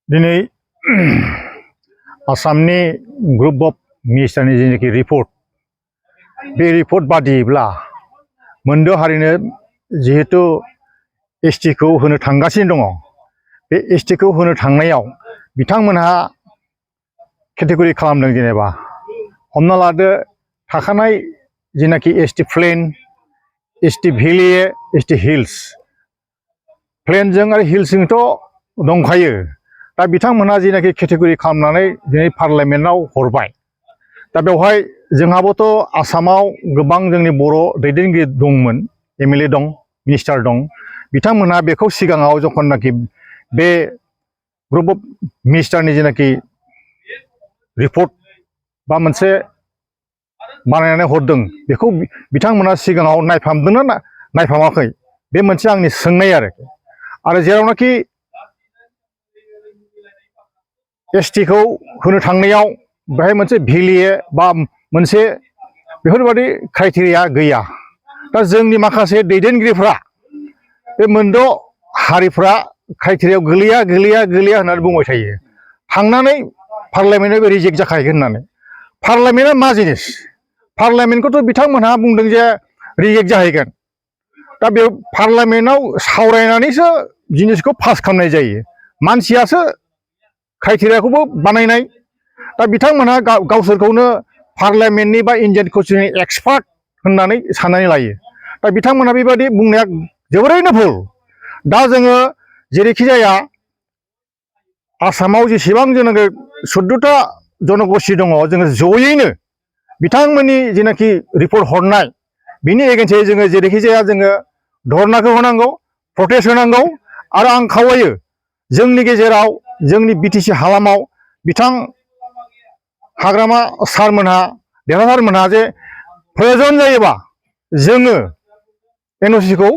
दिनै आसामनि group of मिनिस्टारनि जेनाखि रिपर्ट बे रिपर्ट बादियैब्ला मोनद' हारिनो जिहेतु एसटिखौ होनो थांगासिनो दङ बे एसटिखौ होनो थांनायाव बिथांमोनहा केटेगरि खालामदों जेनेबा हमना लादो थाखानाय जेनाखि ST plain ST valley ST hills प्लेनजों आरो हिल्सजोंथ' दंखायो दा बिथांमोनहा जेनाखि केटेगरि खालामनानै दिनै पार्लियामेन्टआव हरबाय दा बेवहाय जोंहाबोथ' आसामाव गोबां जोंनि बर' दैदेनगिरि दंमोन एमएलए दं मिनिस्टार दं बिथांमोनहा बेखौ सिगाङाव जखननाखि बे ग्रुप अफ मिनिस्टारनि जेनाखि रिपर्ट बा मोनसे बानायनानै हरदों बेखौ बिथांमोनहा सिगाङाव नायफामदोंना नायफामाखै बे मोनसे आंनि सोंनाय आरो जेरावनाखि एसटिखौ होनो थांनायाव बेहाय मोनसे भेलि बा मोनसे बेफोरबायदि क्राइटेरिया गैया दा जोंनि माखासे दैदेनगिरिफ्रा बे मोनद' हारिफ्रा क्राइटेरियायाव गोलैया होननानै बुंबाय थायो थांनानै पार्लियामेन्टआव रिजेक्ट जाखागोन होननानै पार्लियामेन्टआ मा जिनिस पार्लियामेन्टखौथ' बिथांमोनहा बुंदों जे रिजेक्ट जाहैगोन दा बे पार्लियामेन्टआव सावरायनानैसो जिनिसखौ पास खालामनाय जायो मानसियासो क्राइटेरियाखौबो बानायनाय दा बिथांमोनहा गावसोरखौनो पार्लियामेन्टनि बा इन्डियान कन्स्टिटिउसननि एक्सपार्ट होननानै साननानै लायो दा बिथांमोनहा बेबायदि बुंनाया जोबोरैनो भुल दा जोङो जेरैखि जाया आसामाव जेसेबां जोङो 14टा जनगोष्ठी दङ जोङो जयैनो बिथांमोननि जेनाखि रिपर्ट हरनाय बिनि एगेन्स्टै जोङो जेरैखि जाया जोङो धरनाखौ होनांगौ प्रटेस्ट होनांगौ आरो आं खावलायो जोंनि गेजेराव जोंनि बिटिसि हालामाव बिथां हाग्रामा सारमोनहा देरहासारमोनहा जे प्रयोजन जायोबा जोङो एनअसिखौ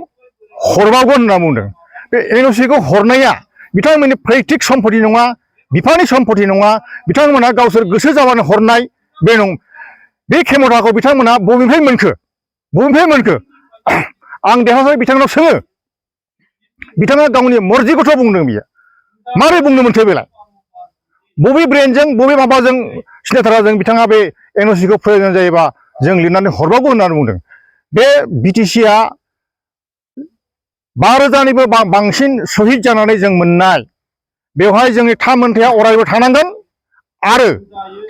हरबावगोन होनना बुंदों बे एनअसिखौ हरनाया बिथांमोननि पैतृक सम्पति नङा बिफानि सम्पति नङा बिथांमोनहा गावसोर गोसो जाबानो हरनाय बे खेमथाखौ बिथांमोनहा बबेनिफ्राय मोनखो आं देरहासार बिथांनाव सोङो बिथाङा गावनि मर्जिखौथ' बुंदों बियो मारै बुंनो मोनखो बेलाय बबे ब्रेनजों बबे माबाजों सिनायथाराजों बिथाङा बे एनअसिखौ प्रयोजन जायोबा जों लिरनानै हरबावगौ होननानै बुंदों बे बिटिसिआ 5,000निबो बांसिन शहीद जानानै जों मोननाय बेवहाय जोंनि थामोनथाया अरायबो थानांगोन आरो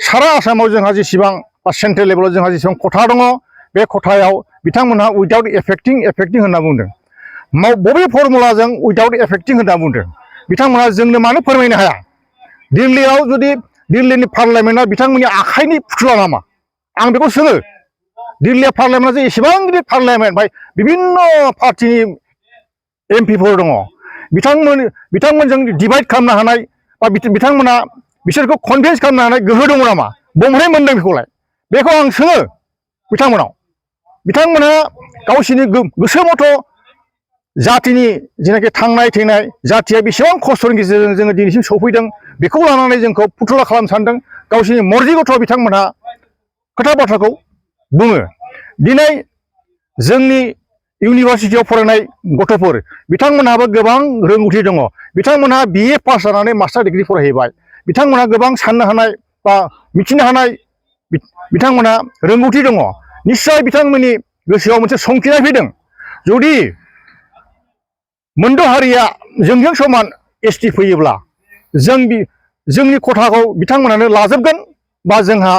सारा आसामाव जोंहा जेसेबां बा सेन्ट्रेल लेभेलाव जोंहा जेसेबां खथा दङ बे खथायाव बिथांमोनहा उइदाउट एफेक्टिं होनना बुंदों बबे फर्मुलाजों उइदाउट एफेक्टिं होनना बुंदों बिथांमोनहा जोंनो मानो फोरमायनो हाया दिल्लीयाव जुदि दिल्लीनि पार्लियामेन्टआ बिथांमोननि आखाइनि फुथुला नामा आं बेखौ सोङो दिल्ली पार्लियामेन्टआ जे एसेबां गिदिर पार्लियामेन्ट ओमफ्राय बिभिन्न पार्टिनि एमपिफोर दङ बिथांमोनजों डिभाइड खालामनो हानाय बा बिथांमोना बिसोरखौ कनभिन्स खालामनो हानाय गोहो दङ नामा बबेनिफ्राय मोनदों बेखौलाय बेखौ आं सोङो बिथांमोनहा गावसोरनि गोसो मथ' जातिनि जेनाखि थांनाय थैनाय जातिया बेसेबां खस्थ'नि गेजेरजों जोङो दिनैसिम सफैदों बेखौ लानानै जोंखौ फुथुला खालामनो सानदों गावसोरनि मर्जि गथ' बिथांमोनहा खोथा बाथ्राखौ बुङो दिनै जोंनि इउनिभार्सिटियाव फरायनाय गथ'फोर बिथांमोनहाबो गोबां रोंगौथि दङ बिथांमोनहा BA पास जानानै मास्टार डिग्री फरायहैबाय बिथांमोनहा गोबां साननो हानाय बा मिथिनो हानाय बिथांमोनहा रोंगौथि दङ निश्चय बिथांमोननि गोसोआव मोनसे संखिनाय फैदों जुदि मोनद' हारिया जोंजों समान एसटि फैयोब्ला जोंनि खथाखौ बिथांमोनानो लाजोबगोन बा जोंहा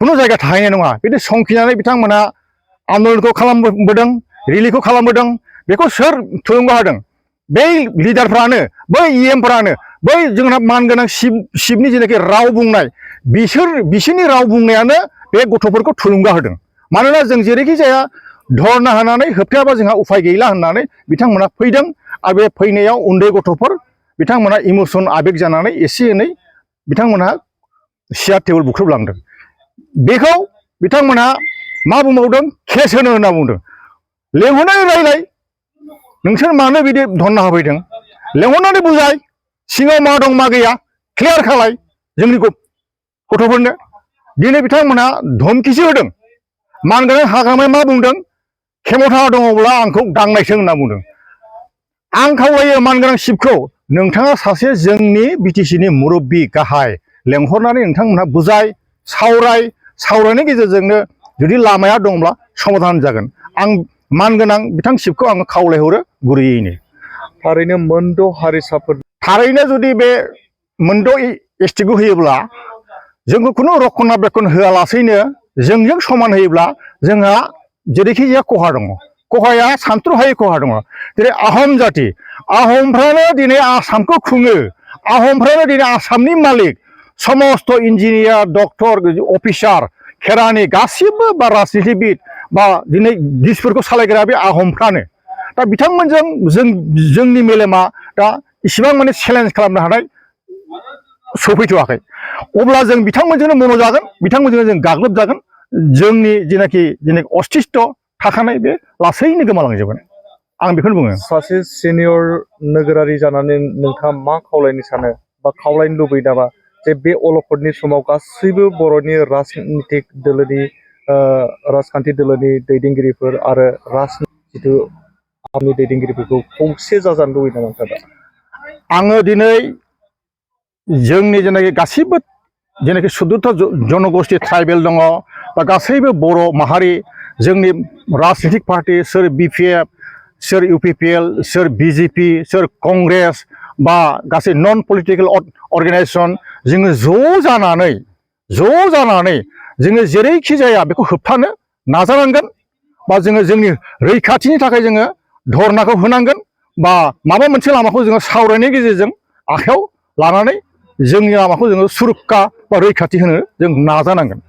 खुनु जायगा थाहैनाय नङा बिदि संखिनानै बिथांमोनहा आन्दलनखौ खालामबोदों रेलिखौ खालामबोदों बेखौ सोर थुलुंगा होदों बै लिडारफ्रानो बै EMफ्रानो बै जोंना मानगोनां शिबनि जेनाखि राव बुंनाय बिसोरनि राव बुंनायानो बे गथ'फोरखौ थुलुंगा होदों मानोना जों जेरैखि जाया धरना होनानै होबथायाबा जोंहा उफाय गैला होननानै बिथांमोना फैदों आरो बे फैनायाव उन्दै गथ'फोर बिथांमोना इमोसन आबेग जानानै एसे एनै बिथांमोनहा सियार टेबोल बुख्रुबलांदों बेखौ बिथांमोनहा मा बुंबावदों केस होनो होनना बुंदों लेंहरनानै रायलाय नोंसोर मानो बिदि धरना होफैदों लेंहरनानै बुजाय सिङाव मा दं मा गैया क्लियार खालाय जोंनि गथ'फोरनो दिनै बिथांमोनहा धमकिसो होदों मानगोनां हाग्रामाया मा बुंदों खेमथा दङब्ला आंखौ दांनायसो होनना बुंदों आं खावलायो मानगोनां शिबखौ नोंथाङा सासे जोंनि बिटिसिनि मुरब्बी गाहाय लेंहरनानै नोंथांमोनहा बुजाय सावरायनायनि गेजेरजोंनो जुदि लामाया दंब्ला समाधान जागोन। आं मानगोनां बिथां शिबखौ आङो खावलायहरो गुरैयैनो। थारैनो मोनद' हारिसाफोर थारैनो जुदि बे मोनद' एसटिखौ होयोब्ला जोंखौ खुनु रक्षनाबेक्षन होआलासैनो जोंजों समान होयोब्ला जोंहा जेरैखि जाया खहा दङ। खहाया सानथ्र'हायै खहा दङ। जेरै आहम जाति, आहमफ्रानो दिनै आसामखौ खुङो, आहमफ्रानो दिनै आसामनि मालिक। समस्त इन्जिनियार, डक्टर, अफिसार, खेरानि गासिबो बा राजनितिबिद बा दिनै दिसफोरखौ सालायग्रा बे आहमफ्रानो। दा बिथांमोनजों जोंनि मेलेमा दा इसिबां माने चेलेन्ज खालामनो हानाय सफैथ'वाखै। अब्ला जों बिथांमोनजोंनो मन'जागोन, बिथांमोनजोंनो जों गाग्लोबजागोन। जोंनि जेनाखि अस्तित्व थाखानाय बे लासैनो गोमालांजोबगोन। आं बेखौनो बुङो। सासे सिनियर नोगोरारि जानानै नोंथाङा मा खावलायनो सानो बा खावलायनो लुबैयो नामा जे बे अलखदनि समाव गासैबो बर'नि राजनितिक दोलोनि राजखान्थि दोलोनि दैदेनगिरिफोर आरो जिथु आसामनि दैदेनगिरिफोरखौ खौसे जाजानो लुबैयो नामा नोंथाङा? आङो दिनै जोंनि जेनाखि गासिबो जेनाखि 14था जनगोष्ठी ट्राइबेल दङ बा गासैबो बर' माहारि, जोंनि राजनितिक पार्टि, सोर बिपिएफ, सोर इउपिपिएल, सोर बिजेपि, सोर कंग्रेस बा गासै नन पलिटिकेल अर्गेनाइजेसन, जोङो ज' जानानै जोङो जेरैखि जाया बेखौ होबथानो नाजानांगोन बा जोङो जोंनि रैखाथिनि थाखाय जोङो धरनाखौ होनांगोन बा माबा मोनसे लामाखौ जोङो सावरायनायनि गेजेरजों आखायाव लानानै जोंनि लामाखौ जोङो सुरक्षा बा रैखाथि होनो जों नाजानांगोन।